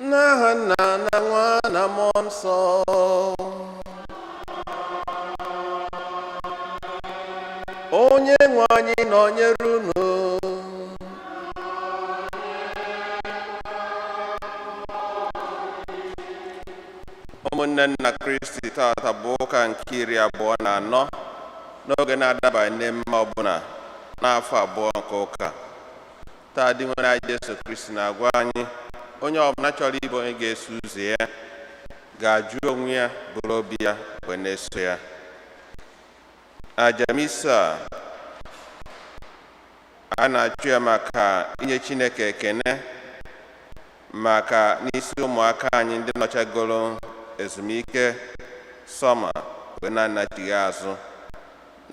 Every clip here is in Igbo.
N'aha Nna na Nwa na Mmụọ Nsọ. Onye nwe anyị nọnyere unu. Ụmụnne nna Kristi, tata bụ ụka nke 24 n'oge na-adabaghị n'ememe ọbụla n'afọ abụọ nke ụka. Taa dị nwere anyị Jesu Kristi na-agwa anyị onye ọbụla chọrọ ịbụ onye ga-eso ụzọ ya ga-ajụ onwe ya, bụrụ obi ya wee na-eso ya. Aja misa a na-achụ ya maka inye Chineke ekene maka n'isi ụmụaka anyị ndị nọchagoro ezumike sọma wee na-anachighị azụ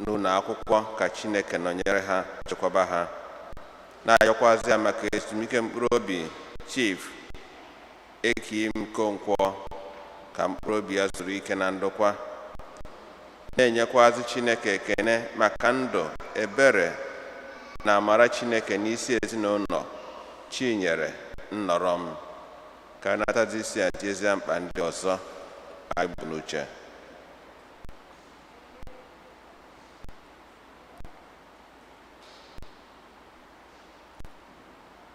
n'ụlọ akwụkwọ, ka Chineke nọnyere ha, chekwaba ha. Na-ayọkwazi ya maka ezumike mkpụrụ obi Chief Ekim Konkwo, ka mkpụrụ obi ya zuru ike na ndokwa. Na-enyekwazi Chineke ekene maka ndụ, ebere na amara Chineke n'isi ezinụlọ Chinyere nnọrọ m. Ka anyị natazi isi a tiezie mkpa ndị ọzọ anyị bụ n'uche.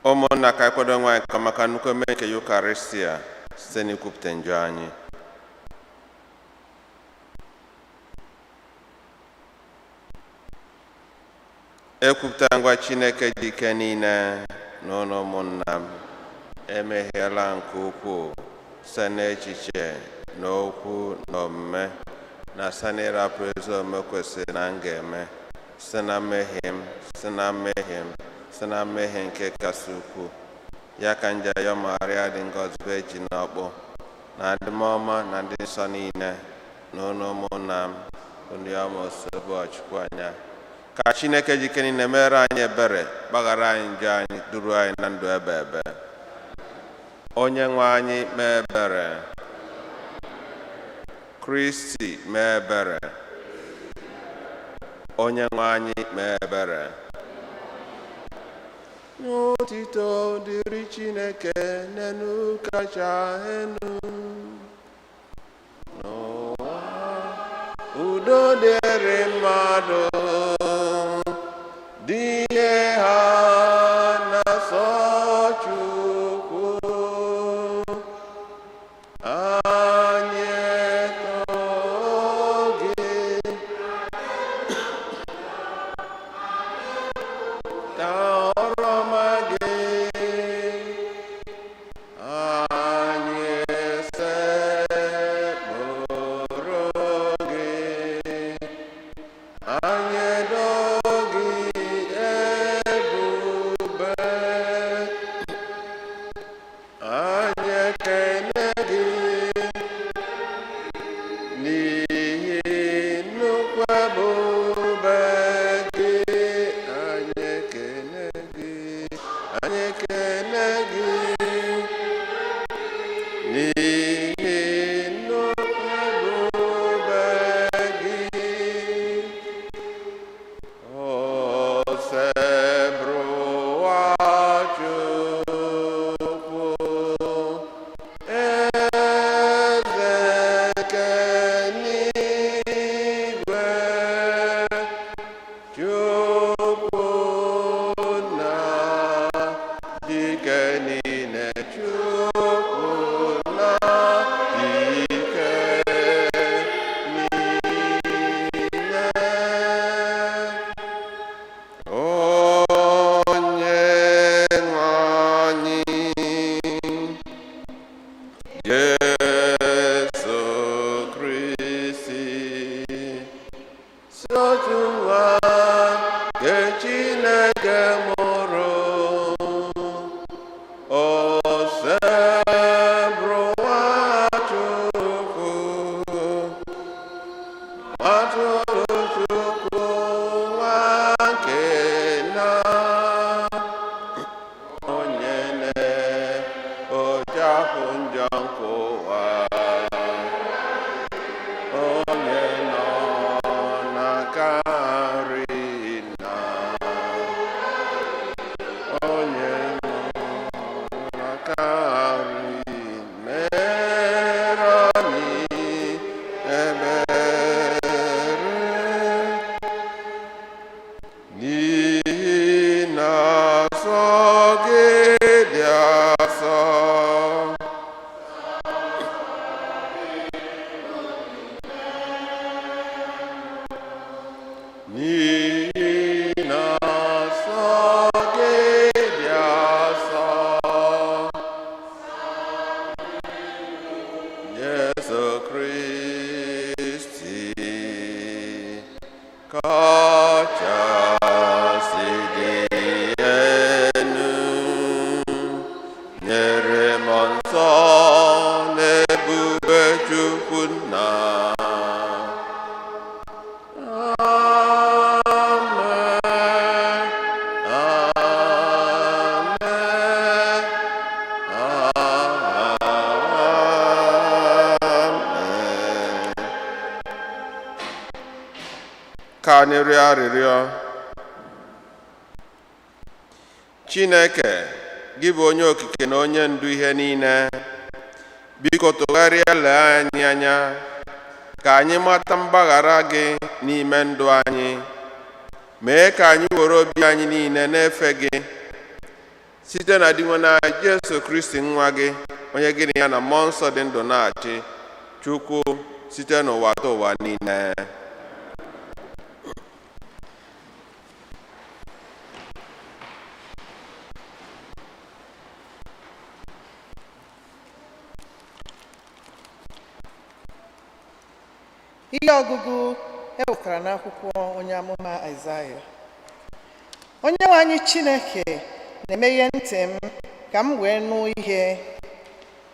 Ụmụnna, ka anyị kwado onwe anyị nke ọma maka nnukwu emume nke Yukaristia site n'ikwupụta njọ anyị. Ekwupụta ngwa Chineke dị ike niile na ụlọ ụmụnna m emehiela nke ukwuu site n'echiche na okwu na omume na site n'ịrapụ ezi omume kwesịrị na m ga-eme, site na mmehie m, site na mmehie m, site na mmehie nke kasị ukwuu. Ya ka m ji ayọ Maria dị ngọzi bụ eji n'ọkpụ na adịmọma na ndị nsọ niile na ụlọ ụmụnna m bụ ndị ọma Osebụchukwu anya. Ka Chineke ji ike niile mere anyị ebere, gbaghara anyị njọ anyị, duru anyị na ndụ ebe ebe. Onye nwe anyị mee ebere. Kristi mee ebere. Onye nwe anyị mee ebere. N'otito dịrị Chineke n'enu kacha enu. N'ụwa udo dịrị mmadụ dị ihe ha na-asọ Chukwu. Anyị etoo gị ka ọrụ ọma gị, anyị esekpụrụ gị, anyị edo gị ebube, anyị ekele gị n'ihi nnukwu ebube gị, anyị ekele gị, anyị ekele gị n'ihi nnukwu ebube gị. Osebụrụwa Chukwu, eze nke n'igwe, Chukwu na dike niile, Chukwu na dike niile. Onye nwe anyị Jesu Kristi, si otu nwa nke Chineke mụrụ, Osebụrụwa Chukwu, atụrụ Chukwu nwa nke nna, onye na-ekpochapụ njọ nke ụwa, onye nọ n'aka nri nna, onye nọ n'aka nri mere anyị ebere, n'ihi na nsọ gị dị asọ. Ka anyị rịọ arịrịọ. Chineke, gị bụ onye okike na onye ndu ihe niile, biko tụgharịa lee anyị anya ka anyị mata mgbaghara gị n'ime ndụ anyị. Mee ka anyị were obi anyị niile na-efe gị site na Dinwenụ anyị Jesu Kristi, nwa gị, onye gị na ya na Mmụọ Nsọ dị ndụ na-achị, Chukwu, site n'ụwa ta ụwa niile. Ihe ọgụgụ e wetara n'akwụkwọ onye amụma Aịzaya. Onye nwe anyị Chineke na-emeghe ntị m ka m wee nụ ihe.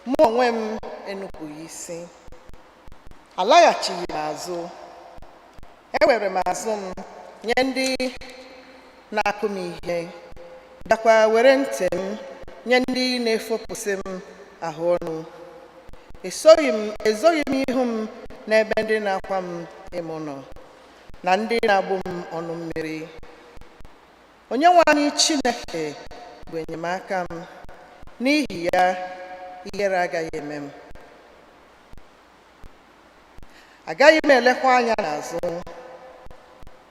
Mụ onwe m enupụghị isi, alaghachighị m azụ. Ewere m azụ m nye ndị na-akụ m ihe, bịakwa were ntị m nye ndị na-efopụsị m ahụ ọnụ. Esoghị m ezoghị m ihu m n'ebe ndị na-akwa m emo nọ na ndị na-agbụ m ọnụ mmiri. Onye nwe anyị Chineke bụ enyemaka m, n'ihi ya ihere agaghị eme m. Agaghị m elekwa anya n'azụ.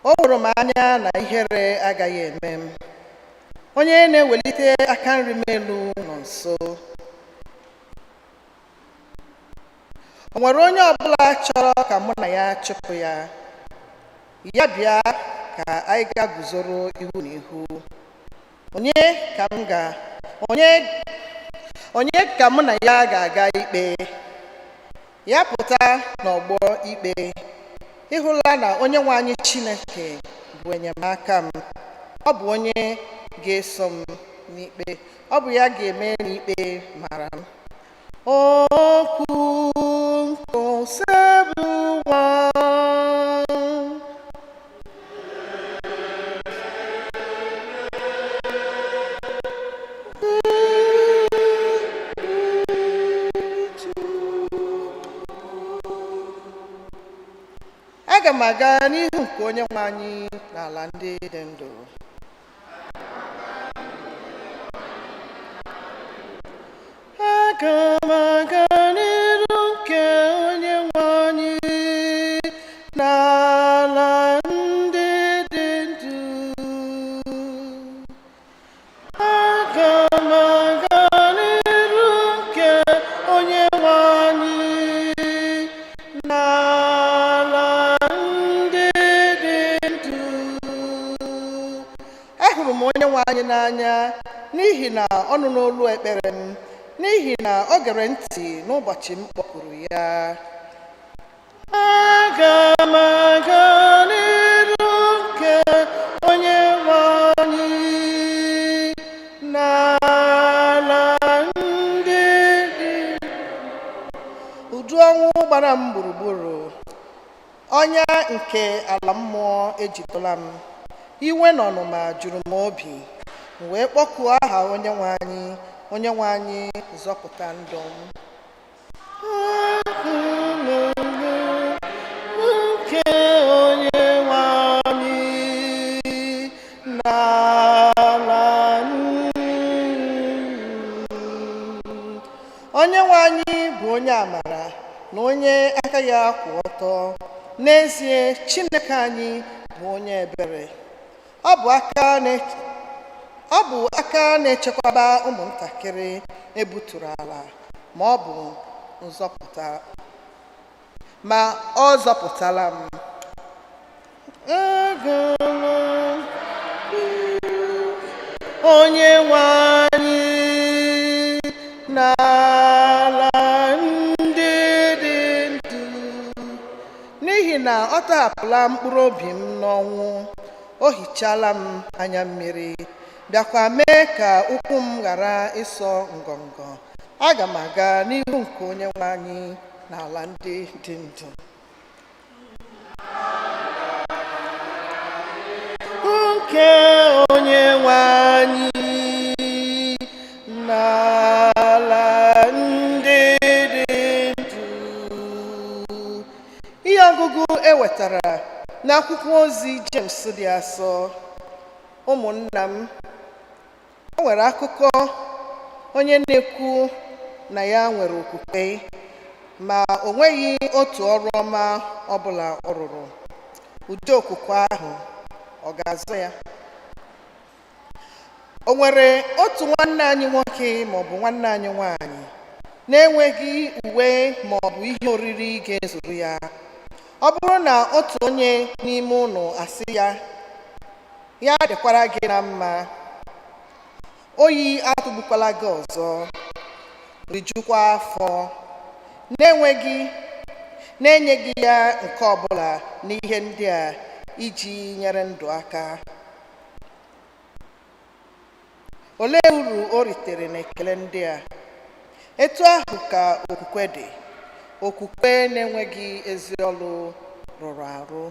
O woro m anya na ihere agaghị eme m. Onye na-ewelite aka nri m elu nọ nso. O nwere onye ọbụla chọrọ ka mụ na ya chụpụ ya? Ya bịa ka anyị gaa guzoro ihu na ihu. Onye ka m ga onye onye ka mụ na ya ga-aga ikpe? Ya pụta n'ọgbọ ikpe. Ị hụla na Onye nwe anyị Chineke bụ enyemaka m. Ọ bụ onye ga-eso m n'ikpe. Ọ bụ ya ga-eme n'ikpe mara m. Okwu nke Osebụwa. Aga m aga n'ihu nke Onye nwe anyị n'ala ndị dị ndụ. Aga m aga n'iru nke Onye nwe anyị n'ala ndị dị ndụ. Aga m aga n'iru nke Onye nwe anyị n'ala ndị dị ndụ. Ahụrụ m Onye nwe anyị n'anya n'ihi na ọ nụ n'olu ekpere m, n'ihi na ọ gere ntị n'ụbọchị m kpọkuru ya. Aga m aga n'iru nke Onye nwe anyị n'ala ndị dị. Udu ọnwụ gbara m gburugburu, ọnya nke ala mmụọ ejidela m. Iwe na ọnụma juru m obi. M wee kpọkuo aha Onye nwe anyị. Onye nwe anyị, zọpụta ndụ m. Nke Onye nwe anyị n'ala. Onye nwe anyị bụ onye amara na onye aka ya kwụ ọtọ. N'ezie, Chineke anyị bụ onye ebere. Ọ bụ aka na-echekwaba ụmụntakịrị ebuturu ala, ma ọ bụ nzọpụta, ma ọ zọpụtala m. Aga m Onye nwe anyị n'ala ndị dị ndụ, n'ihi na ọ tọhapụla mkpụrụ obi m n'ọnwụ. O hichala m anya mmiri, bịakwa mee ka ụkwụ m ghara ịsọ ngọngọ. Aga m aga n'ihu nke Onye nwe anyị n'ala ndị dị ndụ. Nke Onye nwe anyị n'ala ndị dị ndụ. Ihe ọgụgụ e wetara N'akwụkwọ ozi James dị asọ, ụmụnna m, o nwere akụkọ onye na-ekwu na ya nwere okwukwe ma o nweghị otu ọrụ ọma ọbụla ọ rụrụ. Ụdị okwukwe ahụ ọ ga-azọ ya? O nwere otu nwanne anyị nwoke maọbụ nwanne anyị nwanyị na-enweghị uwe maọbụ ihe oriri ga-ezuru ya. Ọ bụrụ na otu onye n'ime unu asị ya, ya dịkwara gị na mma, oyi atụgbukwala gị ọzọ, rijukwa afọ, na-enweghị na-enyeghị ya nke ọbụla n'ihe ndị a iji nyere ndụ aka, olee uru o ritere n'ekele ndị a? Etu ahụ ka okwukwe dị. Okwukwe na-enweghị ezi ọlụ rụrụ arụ.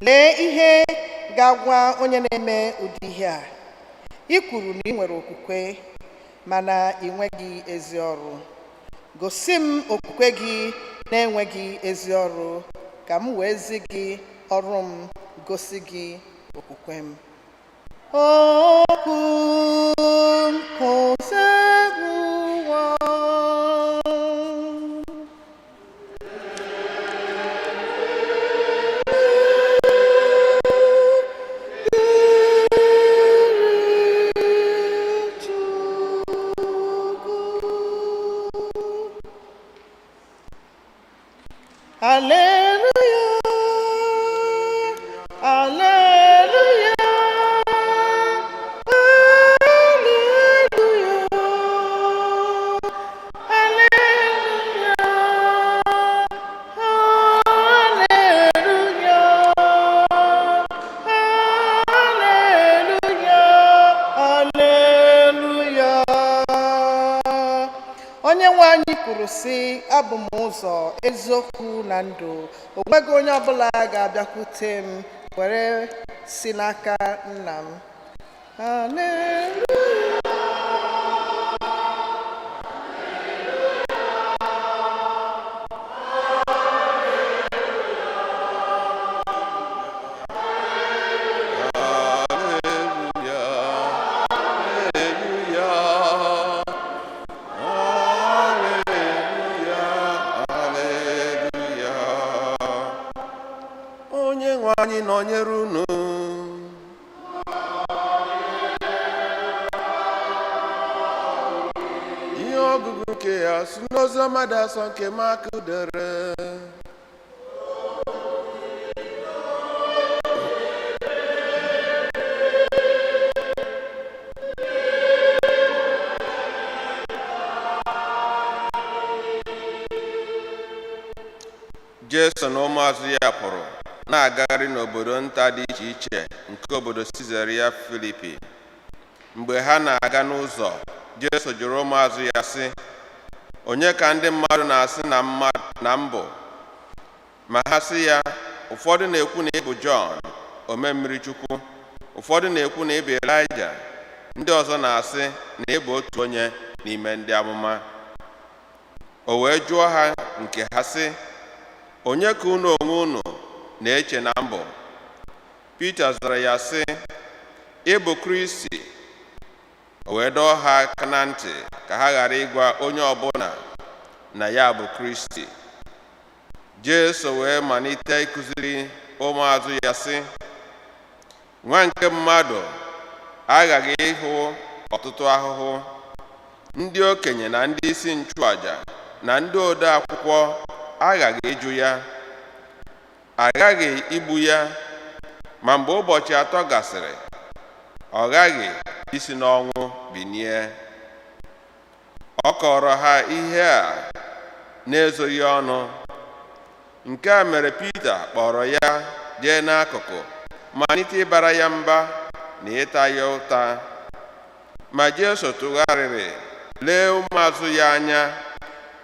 Lee ihe ga-agwa onye na-eme ụdị ihe a: ị kwuru na ị nwere okwukwe mana ị nweghị ezi ọrụ. Gosi m okwukwe gị na-enweghị ezi ọrụ, ka m wee zi gị ọrụ m gosi gị okwukwe m. Okwu nke Osebụrụwa. Chukwu. Hallelujah. Hallelujah. Hallelujah. Hallelujah. Hallelujah. Hallelujah. Hallelujah. Onye nwe anyị kwuru sị, abụ m ụzọ, eziokwu na ndụ. O nweghị onye ọbụla ga-abịakwute m were si n'aka nna m. Hallelujah. Hallelujah. Hallelujah. Hallelujah. Hallelujah. Onye nwe anyị nọnyere unu. Ihe ọgụgụ nke ya si n'oziọma dị asọ nke Mak dere. Jesu na ụmụazụ ya pụrụ na-agagharị n'obodo nta dị iche iche nke obodo Sizaria Filipi. Mgbe ha na-aga n'ụzọ, Jesu jụrụ ụmụazụ ya sị, onye ka ndị mmadụ na-asị na m bụ? Ma ha sị ya, ụfọdụ na-ekwu na ị bụ Jọn ome mmiri Chukwu, ụfọdụ na-ekwu na ị bụ Elaịja, ndị ọzọ na-asị na ị bụ otu onye n'ime ndị amụma. O wee jụọ ha nke ha sị, onye ka unu onwe unu na-eche na m bụ? Pita zara ya sị, ị bụ Kristi. O wee dọọ ha aka na ntị ka ha ghara ịgwa onye ọbụla na ya bụ Kristi. Jesu wee malite ịkụziri ụmụazụ ya sị, nwa nke mmadụ aghaghị ịhụ ọtụtụ ahụhụ, ndị okenye na ndị isi nchụaja na ndị ode akwụkwọ aghaghị ịjụ ya, aghaghị igbu ya, ma mgbe ụbọchị 3 gasịrị, ọ ghaghị isi n'ọnwụ binie. Ọ kọrọ ha ihe a na-ezoghị ọnụ. Nke a mere Pita kpọrọ ya jee n'akụkụ, malite ịbara ya mba na ịta ya ụta. Ma Jesu tụgharịrị lee ụmụazụ ya anya,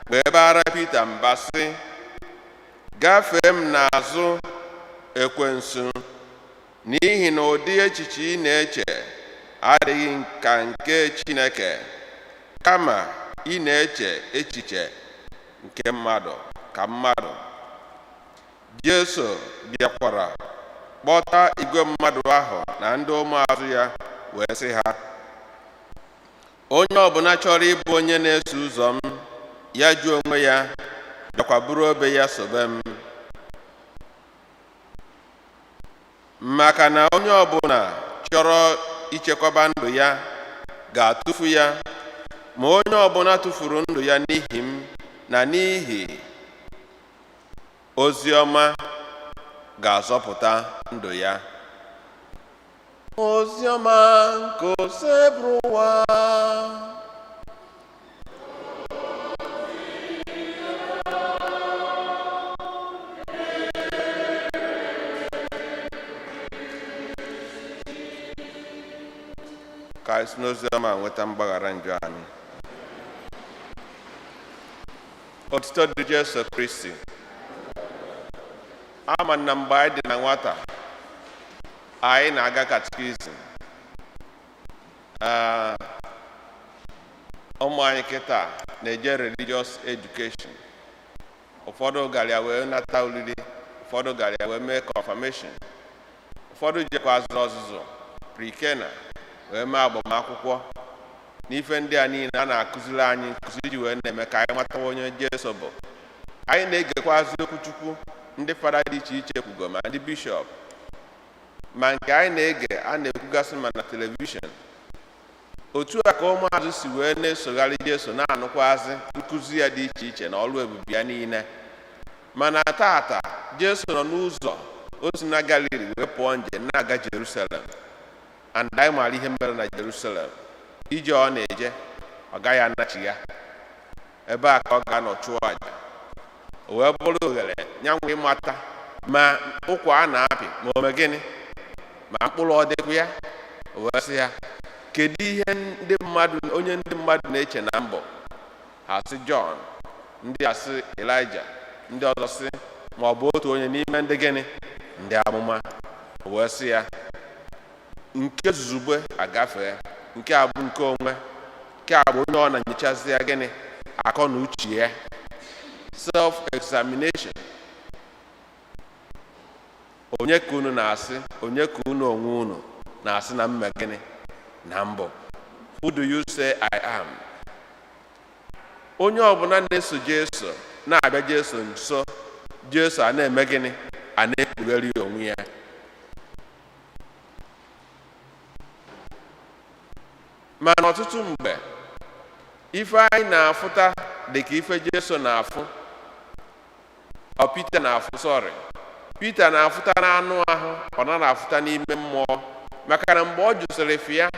wee bara Pita mba sị, gafee m n'azụ, ekwensu, n'ihi na ụdị echiche ị na-eche adịghị ka nke Chineke, kama ị na-eche echiche nke mmadụ ka mmadụ. Jesu bịakwara kpọta igwe mmadụ ahụ na ndị ụmụazụ ya wee sị ha, onye ọbụla chọrọ ịbụ onye na-eso ụzọ m, ya jụọ onwe ya, bịakwa buru obe ya sobe m. Maka na onye ọbụla chọrọ ichekwaba ndụ ya ga-atụfu ya, ma onye ọbụla tụfuru ndụ ya n'ihi m na n'ihi ozi ọma ga-azọpụta ndụ ya. Ozi ọma nke Osebụrụwa. Ka anyị si n'ozi ọma nweta mgbaghara njọ anyị. Otito dị Jesu Kristi. Ama na mgbe anyị dị na nwata, anyị na-aga katikizim. Ụmụ anyị kịta na-eje religious education. Ụfọdụ gara ya wee nata oriri, ụfọdụ gara ya wee mee confirmation, ụfọdụ jekwazịrị ọzụzụ prikena wee mee agbamakwụkwọ. N'ife ndị a niile a na-akụziri anyị nkụzi iji wee na-eme ka anyị matawa onye Jesu bụ. Anyị na-egekwazi okwuchukwu ndị fada dị iche iche kwugo, ma ndị bishọp, ma nke anyị na-ege a na-ekwugasị ma na telivishọn. Otu a ka ụmụazụ si wee na-esogharị Jesu, na-anụkwazị nkụzi ya dị iche iche na ọrụ ebube ya niile. Mana tata Jesu nọ n'ụzọ o si na Galili wee pụọ njem na-aga Jerusalem. And anyị maara ihe mere na Jerusalem. Ije ọ na-eje, ọ gaghị anachi ya. Ebe a ka ọ ga-anọ chụọ àjà. O wee bụrụ oghere nyanwa ịmata ma ụkwa a na-apị ma o mee gịnị, ma mkpụrụ ọ dịkwa ya. O wee sị ya, kedu ihe ndị mmadụ, onye ndị mmadụ na-eche na mbụ? Ha sị Jọn, ndị a sị Elaịja, ndị ọzọ sị ma ọ bụ otu onye n'ime ndị gịnị, ndị amụma. O wee sị ya, nke zuzugbe agafee, nke a bụ nke onwe, nke a bụ onye ọ na-enyochazi ya gịnị, akọ na uche ya, self-examination. Onye ka unu na-asị, onye ka unu onwe unu na-asị na mme gịnị na mbụ? Who do you say I am? Onye ọbụla na-eso Jesu na-abịa Jesu nso, Jesu a na-eme gịnị, a na-ekpugheri onwe ya. Mana ọtụtụ mgbe ife anyị na-afụta dị ka ife Jesu na-afụ, ọ Pita na-afụ, sọrị, Pita na-afụta n'anụ ahụ, ọ na na-afụta n'ime mmụọ. Maka na mgbe ọ jụsịrị fịa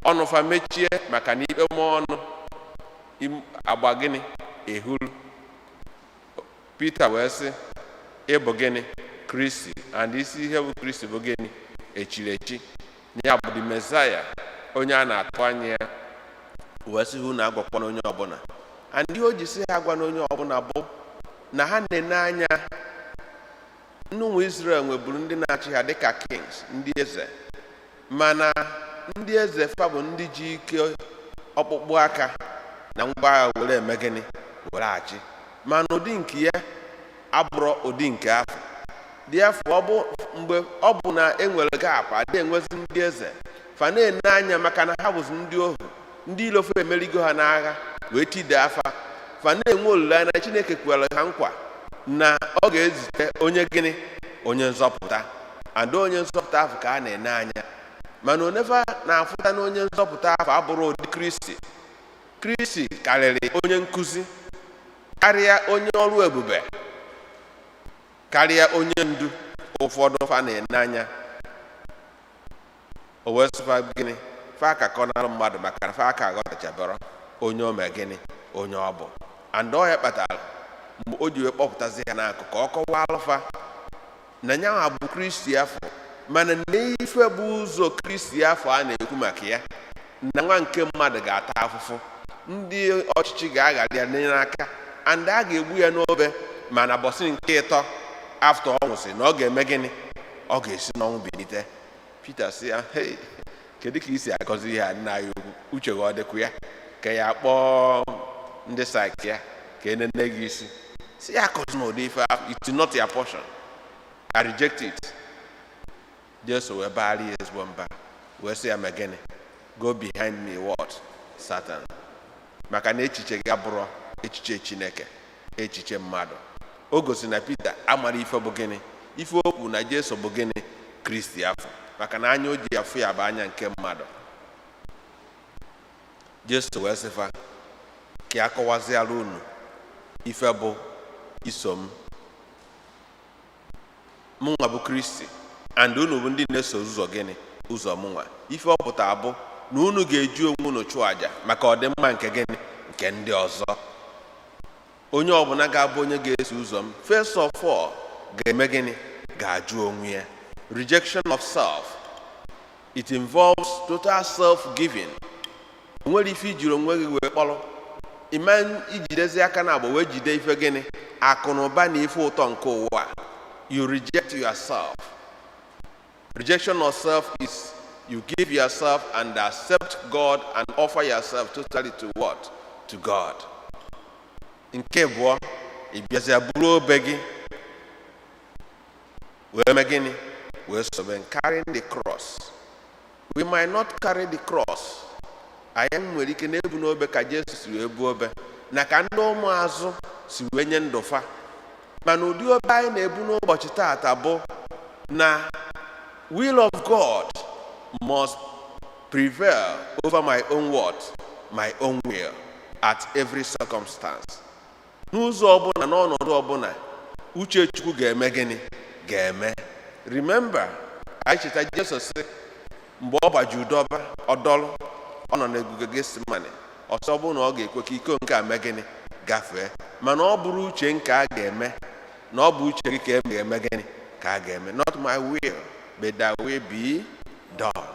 ọnụ fa mechie, maka na ikpe mmụọ ọnụ agba gịnị ehuru. Pita wee sị, ị bụ gịnị? Kristi. And isi ihe bụ Kristi bụ gịnị? Echiri echi. Ya bụ the Messiah, onye a na-atụ anya ya. Wee sị hụ na agwakwa n'onye ọbụla. And ihe o ji sị ha agwa n'onye ọbụla bụ na ha na-ene anya ndị ụmụ Israel nweburu ndị na-achị ha dịka kings, ndị eze. Mana ndị eze fa bụ ndị ji ike ọkpụkpụ aka na ngwa agha were eme gịnị, were achị. Mana ụdị nke ya abụrọ ụdị nke afọ. Dị afọ ọ bụ mgbe ọ bụ na e nwere gap, adị enwezi ndị eze. Fa na-ene anya maka na ha bụzi ndị ohu, ndị ilofe emerigo ha n'agha wee tide afa. Fa na-enwe olileanya na Chineke kwere ha nkwa na ọ ga-ezite onye gịnị, onye nzọpụta. And onye nzọpụta ahụ ka a na-ene anya. Mana onefa na-afụta na onye nzọpụta ahụ abụrụ ụdị Kristi. Kristi karịrị onye nkụzi, karịa onye ọrụ ebube, karịa onye ndu ụfọdụ fa na-ene anya. O wee sịfa gịnị, fa aka kọnalụ mmadụ maka na fa aka aghọtachabara onye o mee gịnị, onye ọ bụ. And ọ ya kpatara mgbe o ji wee kpọpụtazi ya n'akụkụ ka ọ kọwaa fa na nyanwa bụ Kristi afọ. Mana n'ife bụ ụzọ Kristi afọ a na-ekwu maka ya, na nwa nke mmadụ ga-ata afụfụ, ndị ọchịchị ga-aghara ya n'aka, and a ga-egbu ya n'obe, mana bọsị nke ịtọ after ọ nwụsị na ọ ga-eme gịnị, ọ ga-esi n'ọnwụ bilite. Pita sị ya, hey, kedu ka i si agọzi ihe a nna anyị ukwu? Uche gị ọ dịkwa ya? Ka ya kpọọ ndị saik ya ka enene gị isi. Si ya akọzi n'ụdị ife ahụ. It's not your portion. I reject it. Jesu wee baara ya ezigbo mba, wee sị ya, "Ma gịnị? Go behind me, what? Satan." Maka na echiche gị abụrọ echiche Chineke, echiche mmadụ. O gosi na Pita amara ife bụ gịnị, ife okwu na Jesu bụ gịnị, Kristi afọ, maka na anya o ji afụ ya bụ anya nke mmadụ. Jesu wee sịfa ka ya kọwaziara unu ife bụ iso m. Mụnwa bụ Kristi, and unu bụ ndị na-eso ụzọ gịnị, ụzọ mụnwa. Ife ọ pụtara bụ na unu ga-eji onwe unu chụọ àjà maka ọdịmma nke gịnị, nke ndị ọzọ. Onye ọbụla ga-abụ onye ga-eso ụzọ m, first of all, ga-eme gịnị? Ga-ajụ onwe ya. Rejection of self. It involves total self-giving. O nwere ife ijiri onwe gị wee kpọrọ ịma ijidezi aka na agba wee jide ife gịnị, akụ na ụba na ife ụtọ nke ụwa. You reject yourself. Rejection of self is you give yourself and accept God and offer yourself totally to what? To God. Nke abụọ, ị bịazịa buru obe gị wee mee gịnị? Wee sobe. Carrying the cross. We might not carry the cross. Anyị nwere ike na-ebu n'obe ka Jesu si wee buo obe na ka ndị ụmụazụ si wee nye ndụ fa, mana ụdị obe anyị na-ebu n'ụbọchị taata bụ na will of God must prevail over my own what? My own will at every circumstance. N'ụzọ ọbụla, n'ọnọdụ ọbụla, uche Chukwu ga-eme gịnị? Ga-eme. Remember, anyị cheta Jesu sị mgbe ọ gbaji ụdọba ọdọlụ, ọ nọ n'ogige Getsemane, ọsọ bụrụ na ọ ga-ekwe ka iko nke a mee gịnị, gafee, mana ọ bụrụ uche nke a ga-eme, na ọ bụ uche gị ka e ga-eme gịnị, ka a ga-eme. Not my will, but thy will be done.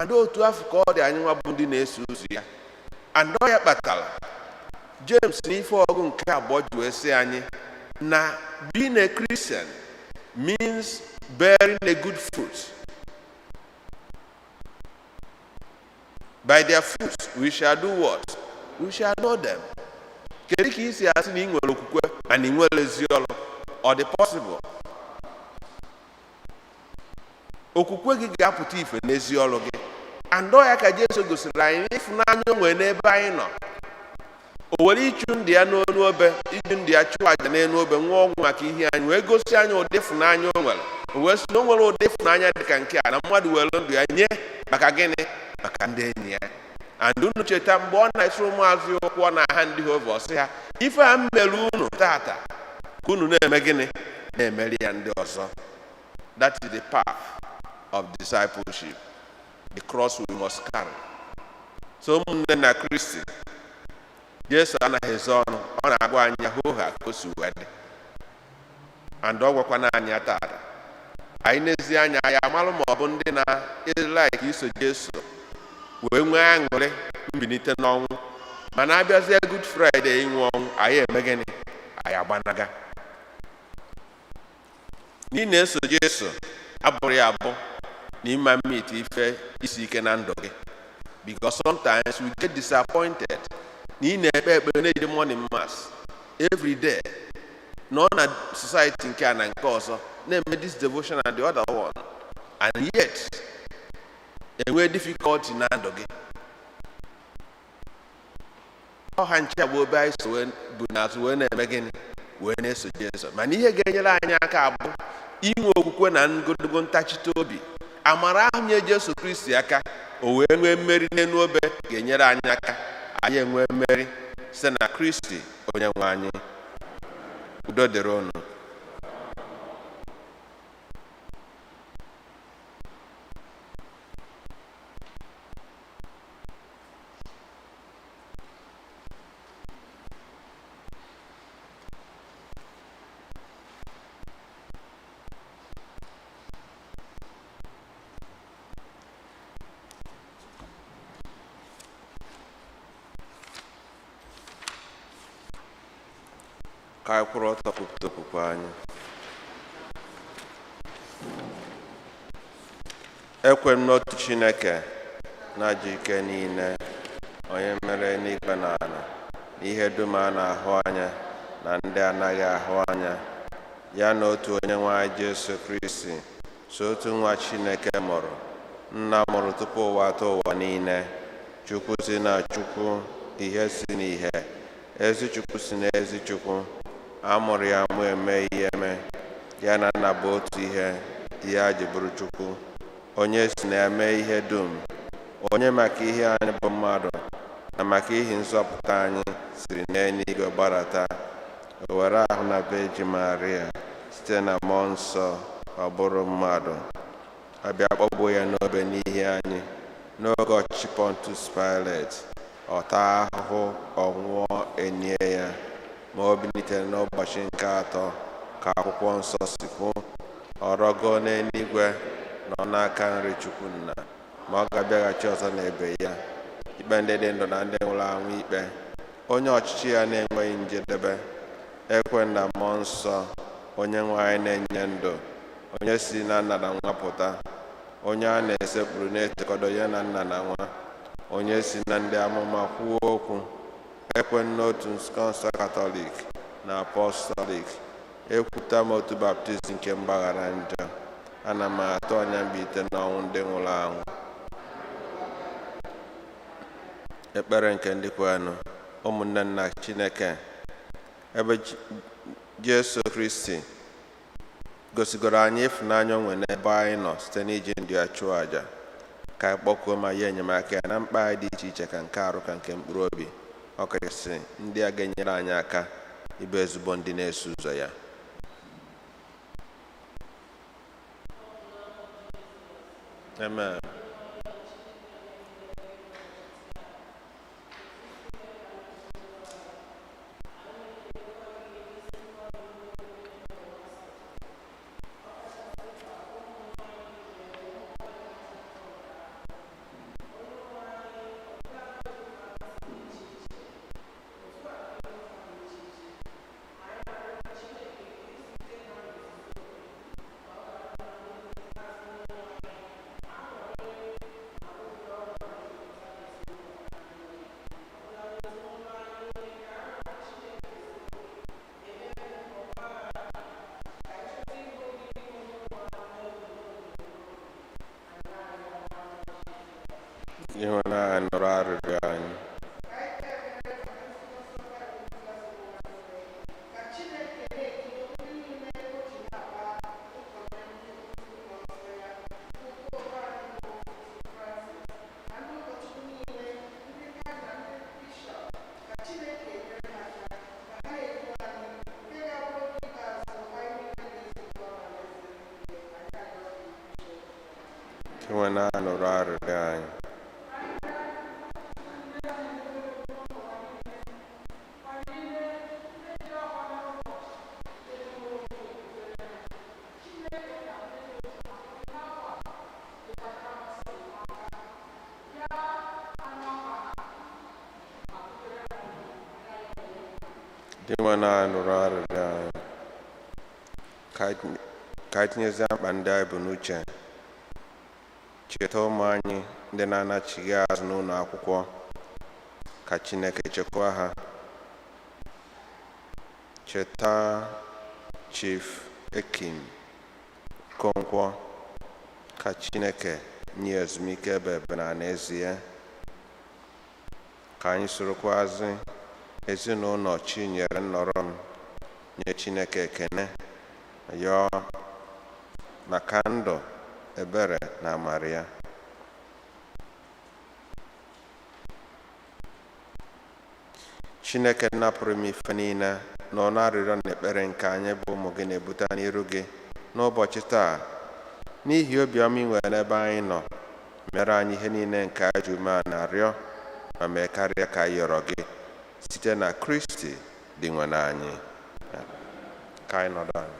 And otu afọ ka ọ dị anyị nwa bụ ndị na-eso ụzọ ya. And ọ ya kpatara James n'ife ọgụ nke abụọ ji wee sị anyị na being a Christian means bearing a good fruit. By their fruits we shall do what? We shall know them. Kedu ka isi asị na ị nwere okwukwe mana ị nwere ezi ọrụ? Ọ dị possible? Okwukwe gị ga-apụta ife n'ezi ọrụ gị. And ọ ya ka Jesu gosiri anyị n'ịfụnanya o nwere n'ebe anyị nọ. O were ịchụ ndị ya n'onu obe, iji ndị ya chụọ àjà n'elu obe, nwụọ ọnwụ maka ihe anyị, wee gosi anyị ụdị ịfụnanya o nwere. O wee sị na o nwere ụdị ịfụnanya dị ka nke a, na mmadụ were ndụ ya nye maka gịnị? Maka ndị enyi ya. And unu cheta mgbe ọ na-esoro ụmụazụ ya ụkwụ, ọ na-aha ndị ha over, sị ha, ife a m mere unu tata, ka unu na-eme gịnị? Na-emeri ya ndị ọzọ. That is the path of discipleship, the cross we must carry. So ụmụnne na Kristi, Jesu anaghị ezo ọnụ. Ọ na-agwa anyị hoo ha ka o si wee dị, and ọ gwakwana anyị ya tata. Anyị n'ezi anya anyị amalụ ma ọ bụ ndị na-elike iso Jesu wee nwee aṅụrị mbilite n'ọnwụ, mana abịazie Good Friday, ịnwụ ọnwụ, anyị eme gịnị? Anyị agbanaga. Na ị na-eso Jesu abụrụ ya abụ na ịma mmit ife isi ike na ndụ gị, because sometimes we get disappointed na ị na-ekpe ekpere, na-eje morning mass every day, nọ na society nke a na nke ọzọ, na-eme this devotion and the other one, and yet enwee difficulty na ndụ gị. Ọha nche bụ obe anyị so wee bụ n'azụ wee na-eme gịnị, wee na-eso Jesu. Mana ihe ga-enyere anyị aka abụ inwe okwukwe na ngologo ntachite obi. Amara ahụ nye Jesu Kristi aka o wee nwee mmeri n'elu obe ga-enyere anyị aka anyị enwee mmeri site na Kristi onye nwe anyị. Udo dịrị unu. Ka anyị kwụrụ ọtọ kwupụta okwukwe anyị. Ekwe m n'otu Chineke na-aji ike niile, onye mere n'igwe na ala na ihe dum a na-ahụ anya. Na ndị anaghị ahụ anya, ya na otu Onye nwe anyị Jesu Kristi, so otu nwa Chineke mụrụ, Nna mụrụ tupu ụwa atọ ụwa niile, Chukwu si na Chukwu, ihe si n'ihe, ezi Chukwu si na ezi Chukwu, a mụrụ ya mụ eme ihe eme, ya na Nna bụ otu ihe, ya ji bụrụ Chukwu, onye si na-eme ihe dum, onye maka ihe anyị bụ mmadụ na maka ihi nzọpụta anyị siri n'eluigwe gbadata, o were ahụ na Virgin Maria site na Mmụọ Nsọ ọ bụrụ mmadụ, a bịa kpọgbuo ya n'obe n'ihi anyị n'oge ọchịchị Pontius Pilate, ọ taa ahụhụ, ọ nwụọ, enie ya, ma o bilitere n'ụbọchị nke atọ ka akwụkwọ nsọ si kwuo, ọ rọgoo n'eluigwe nọ n'aka nri Chukwu Nna, ma ọ ga-abịaghachi ọzọ n'ebe ya, ikpe ndị dị ndụ na ndị nwụrụ anwụ ikpe, onye ọchịchị ya na-enweghị njedebe. Ekwe na Mmụọ Nsọ, onye nwe anyị na-enye ndụ, onye si na Nna na Nwa pụta, onye a na-esekpuru na-etekọdo ya na Nna na Nwa, onye si na ndị amụma kwuo okwu. Ekwe n'otu nzukọ nsọ Katọlik na Apọstọlik, ekwupụta m otu baptizim nke mgbaghara njọ, ana m atụ anya mbilite n'ọnwụ ndị nwụrụ anwụ. Ekpere nke ndị kwenụ. Ụmụnne nna Chineke, ebe Jesu Kristi gosigoro anyị ịfụnanya o nwere n'ebe anyị nọ site n'iji ndụ ya chụọ àjà, ka anyị kpọkuo ma ya enyemaka ya na mkpa anyị dị iche iche, ka nke arụ ka nke mkpụrụ obi, ọkachasị ndị a ga-enyere anyị aka ịbụ ezigbo ndị na-eso ụzọ ya. Amen. Ịhụnanya nụrụ arịrịọ anyị. Ịhụnanya nụrụ arịrịọ anyị. Dinwenụ nụrụ arịrịọ anyị. Ka anyị tinyezie mkpa ndị anyị bụ n'uche. Cheta ụmụ anyị ndị na-anachighị azụ n'ụlọ akwụkwọ, ka Chineke chekwaa ha. Cheta Chief Ekim Okonkwo, ka Chineke nye ezumike ebe ebe na alaeze ya. Ka anyị sorokwazi ezinụlọ Chinyere nnọrọ m nye Chineke ekene yọọ maka ndụ, ebere na amara ya. Chineke napụrụ m ife niile nọ n'arịrịọ na ekpere nke anyị bụ ụmụ gị na-ebute n'iru gị n'ụbọchị taa, n'ihi obiọma ị nwere n'ebe anyị nọ, mere anyị ihe niile nke anyị ji umeala na-arịọ ma mee karịa ka anyị yọrọ gị, site na Kristi Dinwenụ anyị. Ka anyị nọdụ ala.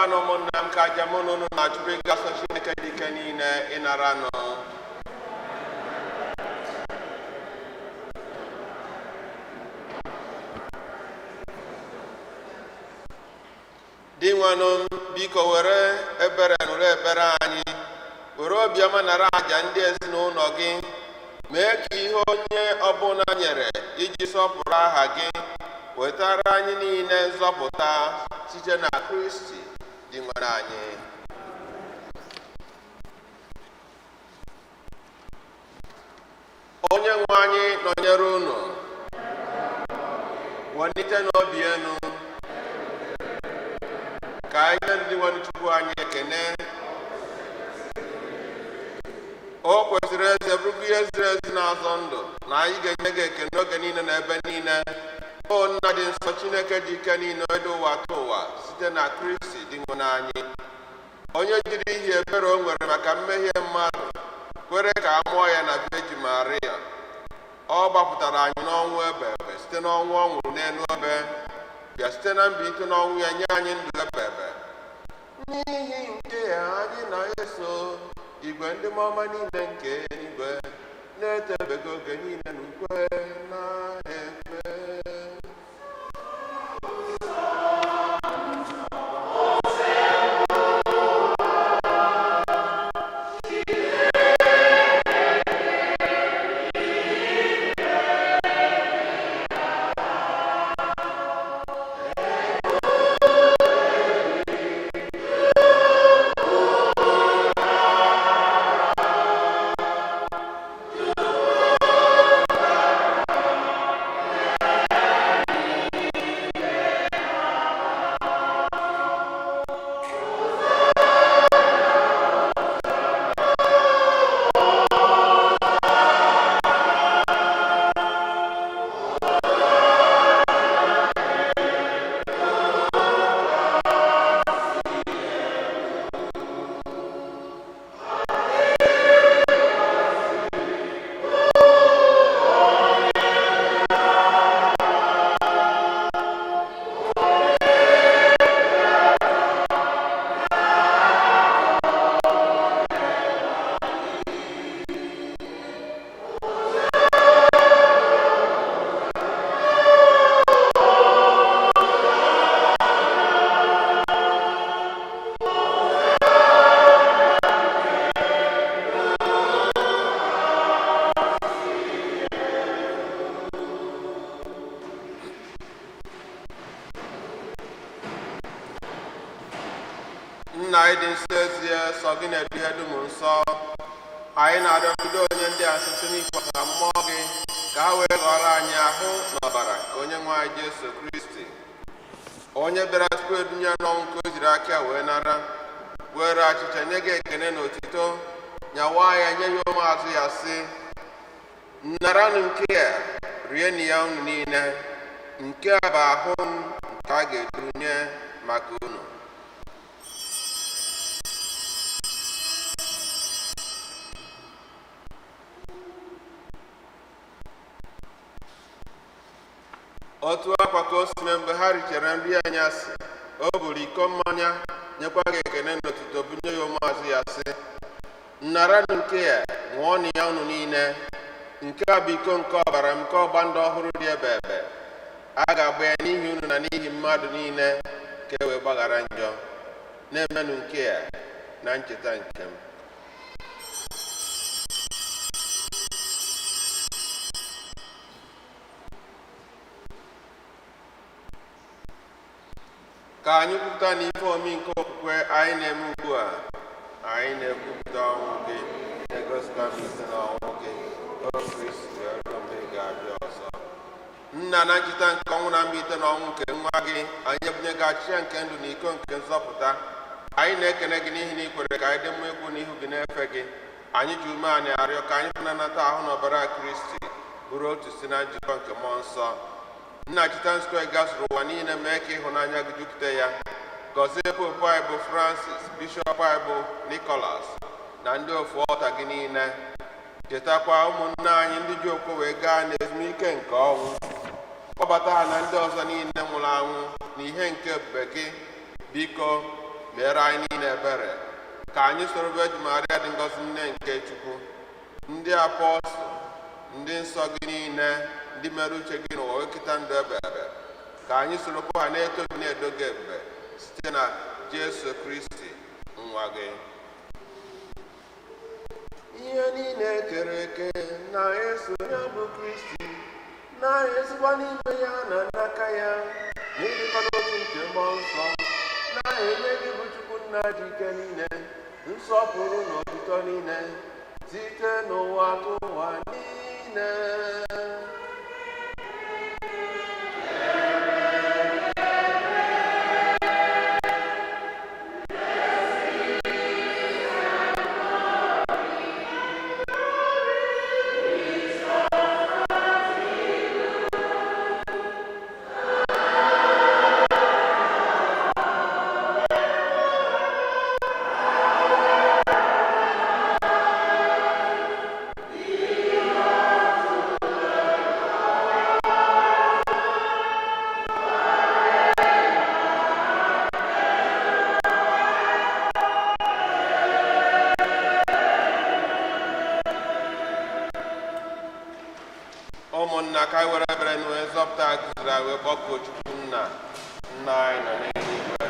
Kpekwanụ, ụmụnna m, ka aja mụ na unu na-achụrụ ịga asọ Chineke dị ike niile ịnara nụ. Dinwenụ m, biko were ebere nụrụ ekpere anyị, were obiọma nara àjà ndị ezinụlọ gị. Mee ka ihe onye ọbụla nyere iji sọpụrụ aha gị wetara anyị niile nzọpụta, site na Kristi Dinwenụ anyị. Onye nwe anyị nọnyere unu. Welite n'obi enu. Ka anyị nye ndị nwe Chukwu anyị ekene. O kwesịrị eze, bụrụkwa ihe ziri ezi na-azọ ndụ, na anyị ga-enye gị ekene oge niile na ebe niile, o Nna dị nsọ, Chineke dị ike niile, onye dị ụwa ka ụwa, site na Kristi Dinwenụ anyị, onye jiri ihi ebere o nwere maka mmehie mmadụ kwere ka a mụọ ya na Virgin Maria. Ọ gbapụtara anyị n'ọnwụ ebe ebe site n'ọnwụ ọ nwụrụ n'elu obe, bịa site na mbilite n'ọnwụ ya nye anyị ndụ ebe ebe. N'ihi nke a, anyị na-eso igwe ndị mmụọ niile nke eluigwe na-etebego oge niile n'ukwe na-ekpe. Nna anyị dị nsọ, ezie sọ gị na-edu ihe dum nsọ. Anyị na-arịọgide onye ndị a site n'ikwasa mmụọ gị ka ha wee ghọrọ anyị ahụ na ọbara nke onye nwe anyị Jesu Kristi, onye bịara tupu edunye n'ọnwụ ka o jiri aka wee nara, were achịcha nye gị ekene na otito, nyawa ya, nye ya ụmụazụ ya, sị: "Naranụ nke a, rienụ ya unu niile. Nke a bụ ahụ m nke a ga-edunye maka unu." Otu akwa ka o si mee, mgbe ha richara nri anyasị, o buru iko mmanya, nyekwa gị ekene na otuto, bunye ya ụmụazụ ya, sị: "Naranụ nke a, ṅụọnụ ya unu niile. Nke a bụ iko nke ọbara m nke ọgba ndụ ọhụrụ dị ebe ebe. A ga-agba ya n'ihi unu na n'ihi mmadụ niile, ka e wee gbaghara njọ. Na-emenụ nke a na ncheta nke m." Ka anyị kwupụta na ife omi nke okwukwe anyị na-eme ugbu a, anyị na-ekwupụta ọnwụ gị, na-egosikwa mbilite n'ọnwụ gị, o Kristi, wee ruo mgbe ị ga-abịa ọzọ. Nna, na ncheta nke ọnwụ na mbilite n'ọnwụ nke nwa gị, anyị ebunye gị achịcha nke ndụ na iko nke nzọpụta. Anyị na-ekene gị n'ihi na ị kwere ka anyị dị mma ikwu n'ihu gị na-efe gị. Anyị ji umeanị arịọ ka anyị na-anata ahụ na ọbara Kristi, bụrụ otu si na njikọ nke mmụọ nsọ. Nna, cheta nzukọ ị gasịrị ụwa niile, mee ka ịhụnanya gị jupụta ya. Gọzie Popu anyị bụ Francis, Bishọp anyị bụ Nicholas, na ndị ofu ọta gị niile. Chetakwa ụmụnne anyị ndị ji okwe wee gaa n'ezumike nke ọnwụ. Kpọbata ha na ndị ọzọ niile nwụrụ anwụ na ihe nke ebube gị. Biko. Mere anyị niile ebere ka anyị soro Virgin Maria dị ngọzi, nne nke Chukwu, ndị apọstụl, ndị nsọ gị niile, ndị mere uche gị n'ụwa wee keta ndụ ebebe, ka anyị sorokwa ha na-eto gị, na-edo gị ebube site na Jesu Kristi nwa gị. Ihe niile kere eke na-eso ya bụ Kristi, na-esikwa n'ime ya na n'aka ya, na ịdịkọ n'otu nke Mmụọ Nsọ, na-enye gị bụ Chukwu Nna dị ike niile nsọpụrụ na otuto niile site n'ụwa tụ ụwa niile. Ụmụnna, ka anyị were ebere na wee zọpụta kụziri anyị wee kpọkuo Chukwu Nna. Nna anyị nọ n'eluigwe,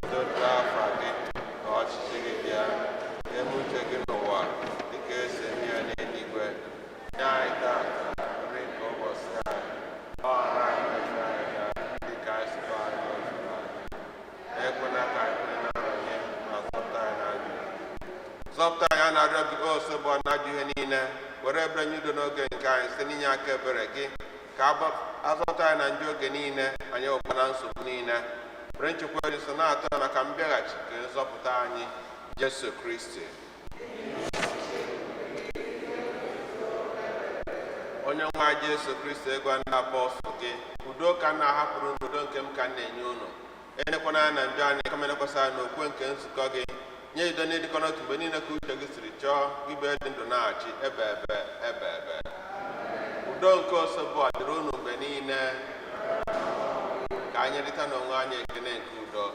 udo dịrị afa gị, ka ọchịchị gị bịa, eme uche gị n'ụwa dịka esi eme ya n'eluigwe. Nye anyị tata nri nke ụbọchị anyị. Gbaghara anyị mmehie anyị dịka anyị si gbaghara ndị mejọrọ anyị. Ekwela ka anyị kwere na nranye, ma zọpụta anyị n'ajọ ihe. Zọpụta anyị, a na-arịọ gị, o Osebụ na ajọ ihe niile. Were ebere nye udo n'oge nke anyị site n'inye aka ebere gị, ka azọpụta anyị na njọ oge niile, anyị ụkpa na nsogbu niile, were nchekwa dị nso na-atọ maka mbịaghachi nke nzọpụta anyị Jesu Kristi. Onye nwe anyị Jesu Kristi, ịgwa ndị apọstụl gị, "Udo ka m na-ahapụrụ unu, udo nke m ka m na-enye unu. Enekwana anya na njọ anyị, kama elekwasị anya n'okwukwe nke nzukọ gị. Nye udo na ịdịkọ n'otu mgbe niile ka uche gị siri chọọ, gị bụ dị ndụ na-achị ebe ebe ebe ebe." Udo nke Osebụ a dịrị unu mgbe niile. Ka anyị rịta n'onwe anyị ekele nke udo.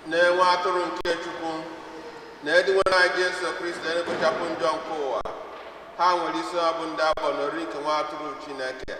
Na-enwe atụrụ nke Chukwu na edinwere anyị Jesu Kristi na-ekpochapụ njọ nke ụwa. Ha nwere isi ọ bụ ndị abọ n'oriri nke nwa atụrụ Chineke.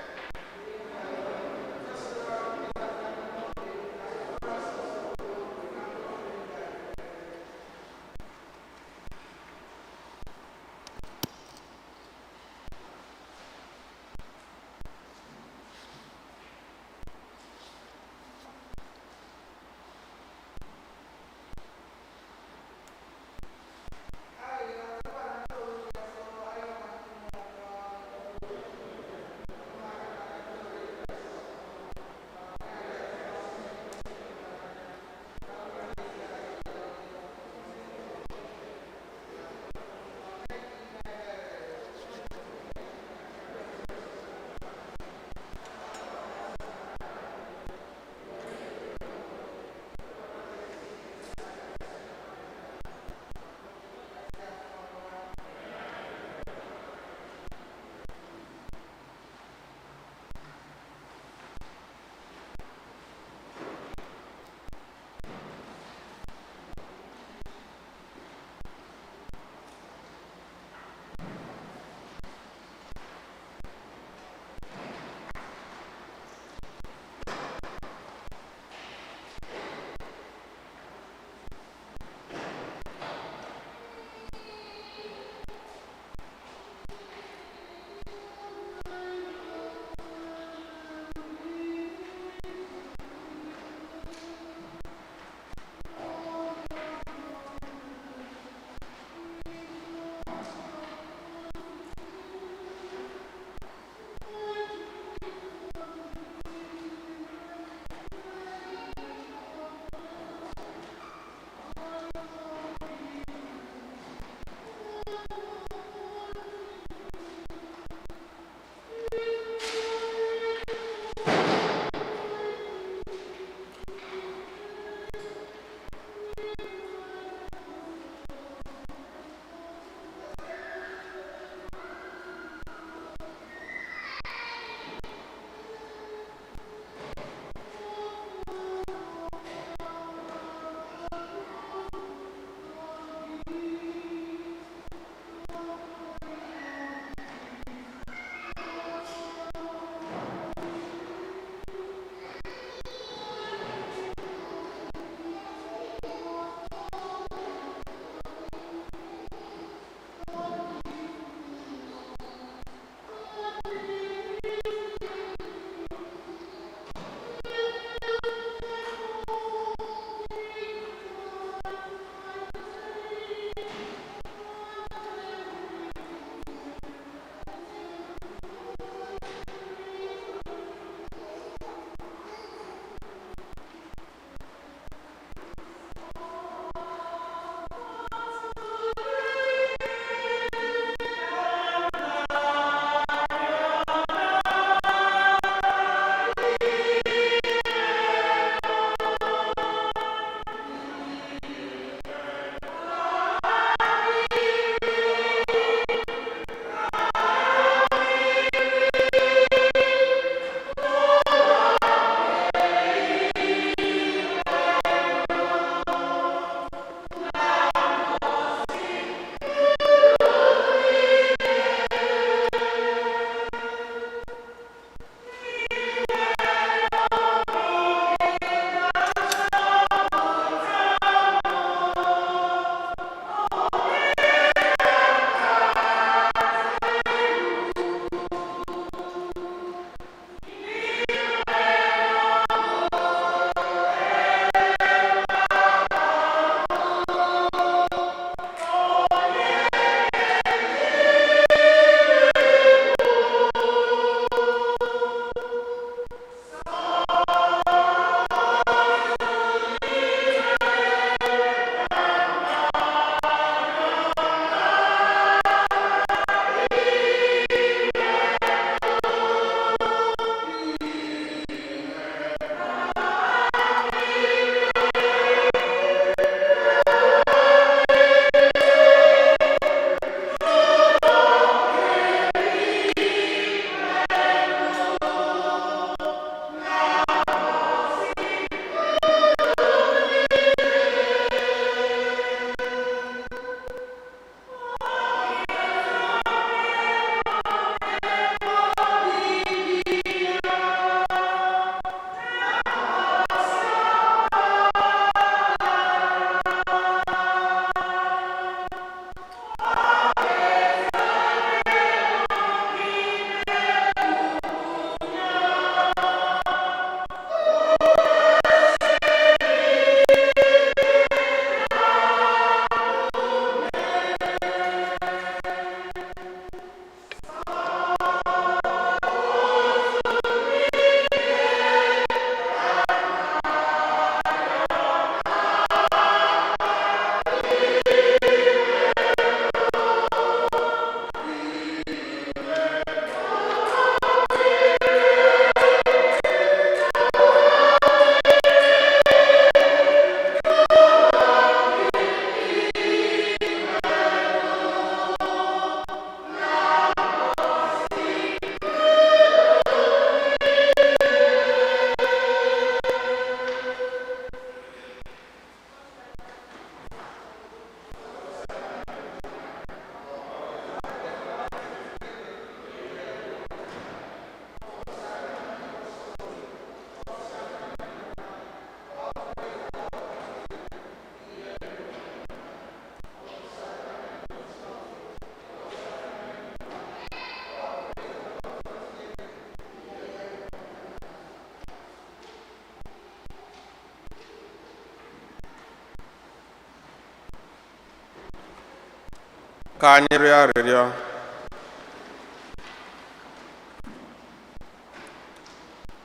Ka anyị rịọ arịrịọ.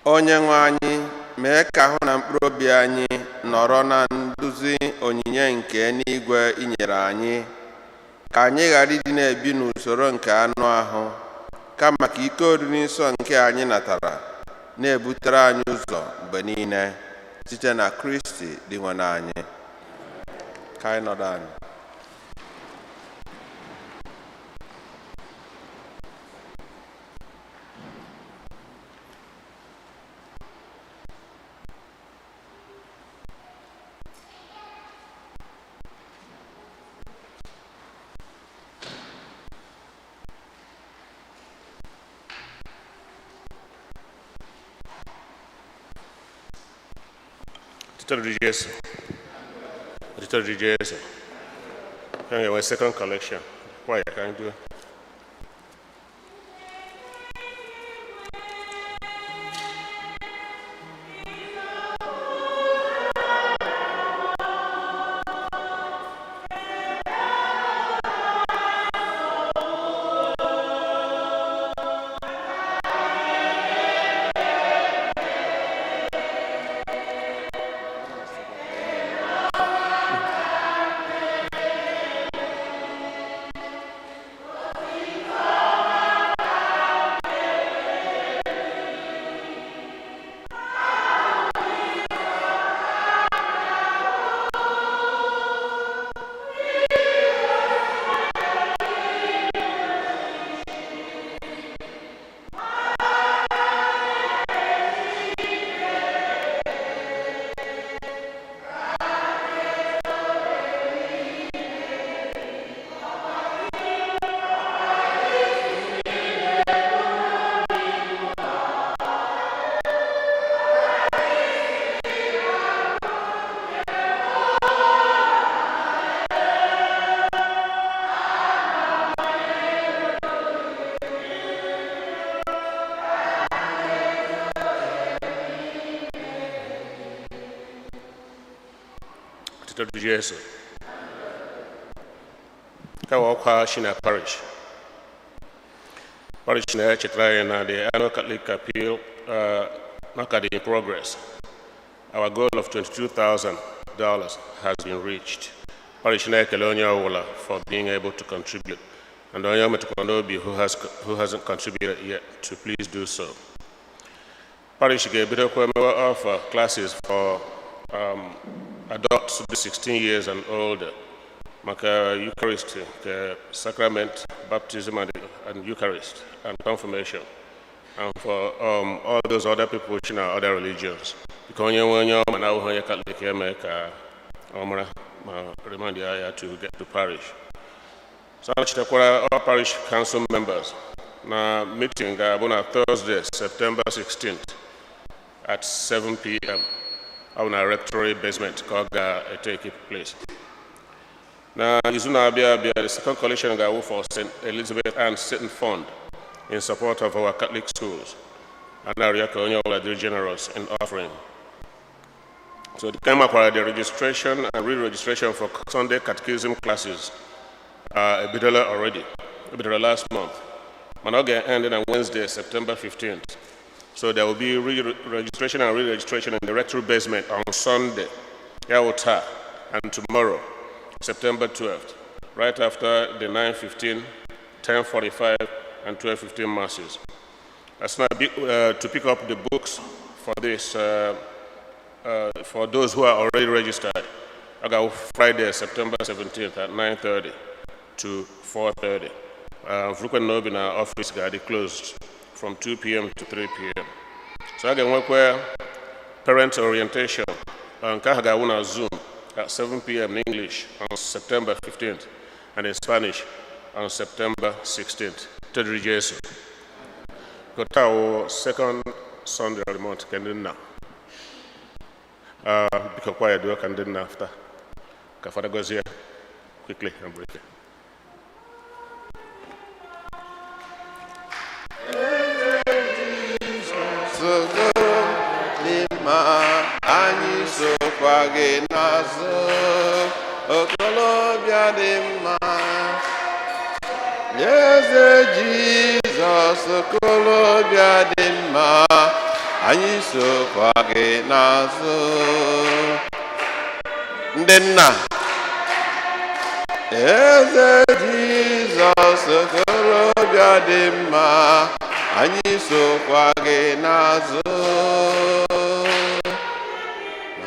Onye nwe anyị, mee ka ahụ na mkpụrụ obi anyị nọrọ na nduzi onyinye nke n'igwe inyere anyị, ka anyị ghara ịdị na-ebi n'usoro nke anụ ahụ, kama ka ike oriri nsọ nke anyị natara na-ebutere anyị ụzọ mgbe niile, site na Kristi Dinwenụ anyị. Ka anyị nọdụ anyị. Otito dịrị Jesu. Otito dịrị Jesu. Ka anyị nwee second collection. Choir, ka anyị do. Otito dịrị Jesu. Ka wa ọkwa shi na parish. Parish na-echetara anyị na the annual Catholic Appeal not in progress. Our goal of $22,000 has been reached. Parish na-ekele onye ọbụla for being able to contribute, and onye o metụkwara n'obi who hasn't contributed yet to please do so. Parish ga-ebidokwa mewe offer classes for adults 16 years and older maka Eucharist, nke sacrament, baptism and Eucharist and confirmation, and for all those other people in other religions. Biko, onye nwe onye ọma na awụghị onye Catholic, eme ka ọ mara ma remind ya to get to parish. So anachitakwara all parish council members na meeting ga-abụ na Thursday, September 16th at 7 p.m. Ọ bụ na rectory basement ka ọ ga-etake place. Na izu na-abịa abịa, the second collection ga-awụ for St. Elizabeth Ann Seton Fund in support of our Catholic schools. A na-arịọ ka onye ọbụla dịrị generous in offering. So the makwara the registration and re-registration for Sunday catechism classes ebidola already, ebidola last month. Mana ọ ga-end on Wednesday, September 15th. So there will be re-registration and re-registration in the rectory basement on Sunday, ya wụ taa, and tomorrow, September 12th, right after the 9:15, 10:45, and 12:15 masses. That's not to pick up the books for this, for those who are already registered. I got Friday, September 17th at 9:30 to 4:30. Frequent Nobi na office ga-adị closed from 2 p.m. to 3 p.m. So a ga-enwekwa parent orientation. Nke ahụ ga-awụ na Zoom at 7 p.m. in English on September 15th and in Spanish on September 16th. Tedri Jesu. Taa wụ second Sunday of the month ka ndị nna. Biko, kwa ya duo ka ndị nna after. Ka Fada gọzie quickly and briefly. Sogoro n'ịma anyị sokwa gị n'azụ, okolobịa dị mma. Eze Jizọs, okorobịa dị mma, anyị sokwa gị n'azụ. Ndị nna, Eze Jizọs, okorobịa dị mma, anyị sokwa gị n'azụ.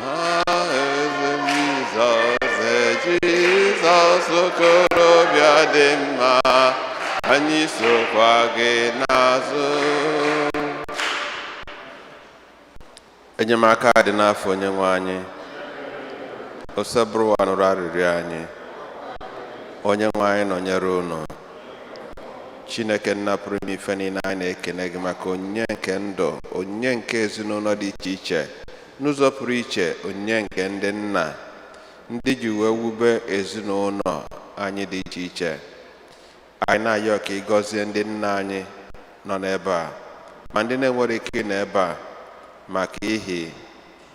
Ah, Eze Jizọs, Eze Jizọs, okorobịa dị mma, anyị sokwa gị n'azụ. Enyemaka dị n'afa Onye nwe anyị. Osebụrụwa nụrụ arịrịọ anyị. Onye nwe anyị nọnyere unu. Chineke Nna pụrụ ime ife niile, anyị na-ekene gị maka onyinye nke ndụ, onyinye nke ezinụlọ dị iche iche, n'ụzọ pụrụ iche onyinye nke ndị nna, ndị ji wee wube ezinụlọ anyị dị iche iche. Anyị na-ayọ ka ị gọzie ndị nna anyị nọ n'ebe a, ma ndị na-enwere ike ịnọ ebe a maka ihi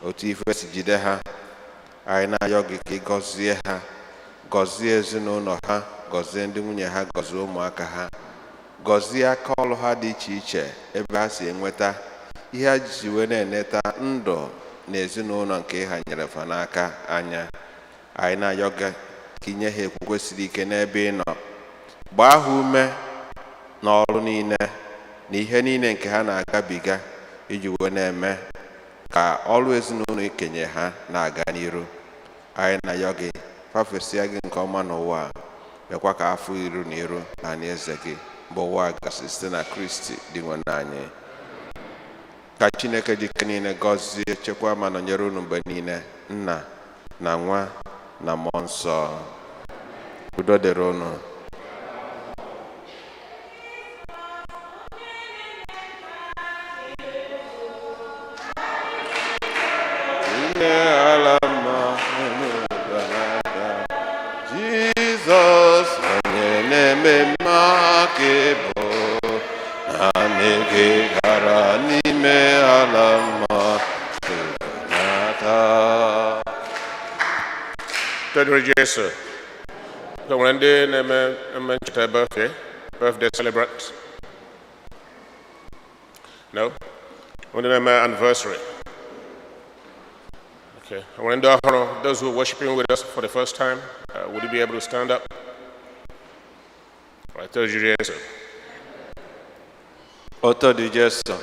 otu ife si jide ha. Anyị na-ayọ gị ka ị gọzie ha, gọzie ezinụlọ ha, gọzie ndị nwunye ha, gọzie ụmụaka ha, gọzie aka ọrụ ha dị iche iche, ebe ha si enweta ihe ha ji wee na-eneta ndụ na ezinụlọ nke ịha nyere fa n'aka anya. Anyị na-ayọ gị ka inye ha ekwukwe siri ike n'ebe ị nọ, gbaa ha ume n'ọrụ niile na ihe niile nke ha na-agabiga iji wee na-eme ka ọrụ ezinụlọ ikenye ha na-aga n'iru. Anyị na-ayọ gị, fafesia gị nke ọma n'ụwa a, mekwa ka afọ iru na iru na eze gị mgbe ụwa gasị, site na Kristi dị nwe anyị. Ka Chineke ji ike niile gọzie, chekwaa ma nọnyere unu mgbe niile, Nna na Nwa na Mmụọ Nsọ. Udo dịrị unu. Nne ala mma. Jizọs onye na-eme mma ka ị bụ, naanị gị gara n'ime ala mma nata. Tedere Jesu. E nwere ndị na-eme eme ncheta birthday, birthday celebrants? No? Ndị na-eme anniversary? Okay. E nwere ndị ọhụrụ, those who are worshiping with us for the first time, would you be able to stand up? Right, Tedere Jesu. Oto dị Jesu.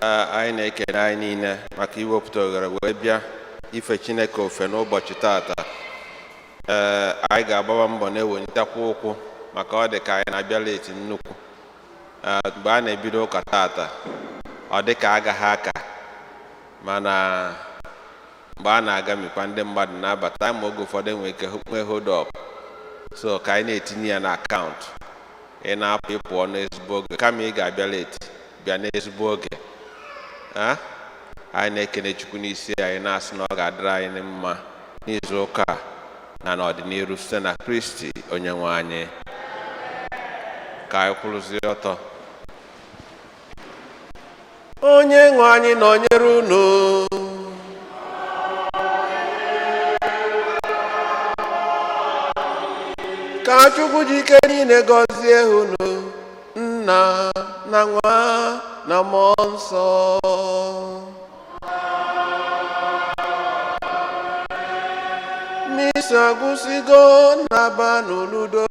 Anyị na-ekele anyị niile maka iwepụta ohere wee bịa ife Chineke ofe n'ụbọchị tata. Ee, anyị ga-agbawa mbọ na-ewelitekwa ụkwụ maka ọ dị ka anyị na-abịa late nnukwu. Ee, mgbe a na-ebido ụka tata, ọ dị ka agaghị aka, mana mgbe a na-agamikwa, ndị mmadụ na-abata, ma oge ụfọdụ enwere ike nwee hold up, so ka anyị na-etinye ya na akaụntụ. Ị na-apụ, ịpụọ n'ezigbo oge kama ị ga-abịa late, bịa n'ezigbo oge. A anyị na-ekene Chukwu n'isi anyị, na-asị na ọ ga-adịrị anyị mma n'izu ụka a na n'ọdịnihu, site na Kristi onye nwe anyị. Ka anyị kwụrụzie ọtọ. Onye nwe anyị nọnyere unu. Ka Chukwu ji ike niile gọzie unu, Nna na Nwa na Mmụọ Nsọ. Misa agwụsịgo, na-aba n'udo.